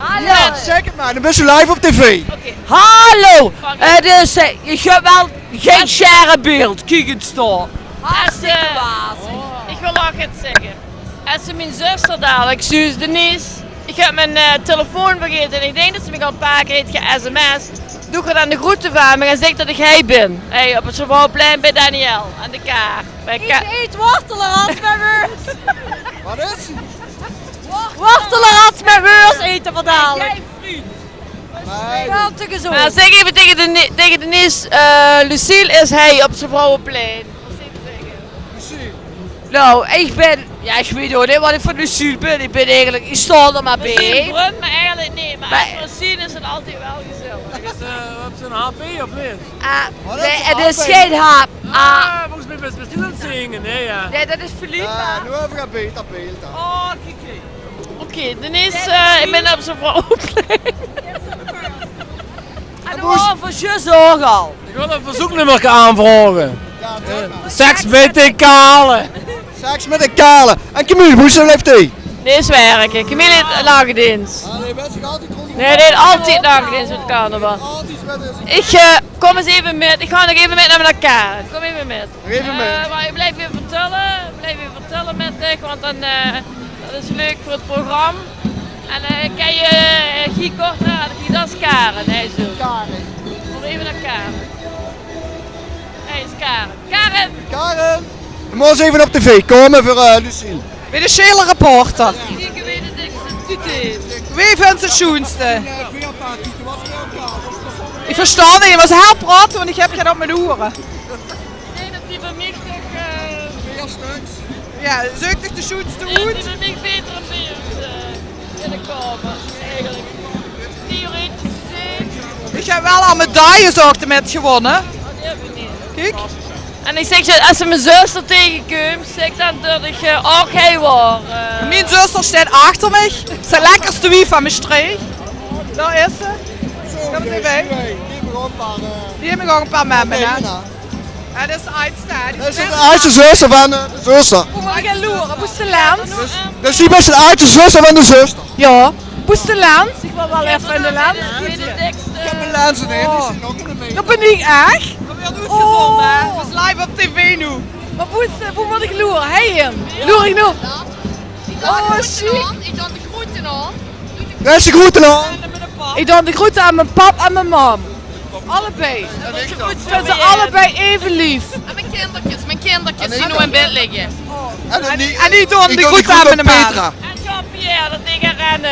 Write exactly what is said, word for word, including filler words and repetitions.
Hallo. Jao, zèk 't mer, dan bis se live op tv. Oké. Hallo. Oké. Eh, dus, eh, ich höb waal gein sjerp beeld. Kiek ins dao. Hartstikke wazig. Ich wil ouch get zègke. Es se mien zuster dalik zuus, Denise, ich höb mien, eh, telefoon vergaete en ich dink det ze mich al e paar kier haet ge-sms'd. Doot dan de groete van mich en zèk det ich hie bin. Hie op 't Sevrouweplein bie Danielle aan de kar. Bie Ka- Ich eet wortelerwt mit weurs. Waat is? Wortelerwt mit weurs ete v'r dalik. Waal te gezóndj. Mer zèk effe taenge Deni-, taenge Denise, eh, Lucille is hie op 't Sevrouweplein. Lucille? Noe, ich bin, jao, ich weit ouch neet waat ich van Lucille bin. Ich bin eigelik, ich staon d'r mer bie. Lucille brunt, mer eigelik neet. Mer es v'r 't zeen is 't altied waal gezellig. Is, eh, höbs se 'n H P of neet? Ah, nae, 't is gein hap. Ah, volges mich bis, bis se aan 't zinge, hè, jao. Nae, det is Felipe. Jao, noe höbbe v'r beter beeld dan. Oh, kiek, kiek. Oké, Denise, eh, ich bin op 't Sevrouweplein. En doe waors zjus ouch al. Ich wil ein verzeuknummerke aanvraoge. Jao, doe mer. Seks mit de kale. Seks mit de kale. En Camille, wie is 't mit dich? Nae, is wirke. Camille haet nachtdeens. Ah, nae, bès se altied rond. Nae, die haet altied nachtdeens mit carnaval. Altied mit Ich, eh, kóm ins effe mit. Ich gaon nog effe mit nao de kar. Kóm effe mit. Nog effe mit. Eh, mer ich blief effe vertèlle. Ich blief effe vertèlle mit dich, want dan, eh, det is leuk veur 't program. En, eh, kin je, eh, Guy Kortrade, Guy, det is Karen, hè, zo. Karen. Kóm effe nao Karen. Hé, is Karen. Karen! Karen! Doe mós effe op tv kómme veur, eh, Lucille. Bie de Sjele Reporter. Wie vinds se 't sjoenste? Ich verstaon neet, mer ze haet praote, want ich höb gein op mien oere. Ich dink det die bie mich toch, eh, jao, zeuk dich de sjoenste oet. Die bie mich baeter in beeld, eh, in de kamer, eigelik. Theoretisch gezeen. Ich höb waal al medailles ouch d'rmit gewónne. Oh, die höb ich neet. Kiek. En ich zèk, es se mien zuster taengekums, zèk dan det ich, eh, ouch hie waor, eh. Mien zuster steit achter mich. Ze lekkerste wief van Mestreech. Dao is ze. Kóm ins effe bie. Die höbbe ouch ein paar mèmme, hè? Jao, det is de aadste, hè? Det is de aadste zuster van, eh, de zuster. Boe mót ich gaon loere? Boe is de lens? Dus, dus die is de aadste zuster van de zuster. Jao. Boe is de lens? Ich wil waal effe in de lens. Ich höb ein lens in, hè. Oh. Det bin ich ech. Oh. Waat live op tv noe. Mer boe is de, boe mót ich loere? Hie in. Loer ich noe? Oh, sjiek. Ich doon de groete aan. Det is de groete aan. Ich doon de groete aan mien pap en mien mam. Allebei. Ich vind ze allebei effe leef. En mien kinderkes, mien kinderkes die noe in bèd ligke. En die doon de groete aan mien mam. En Jean-Pierre, det dink ich aan, eh,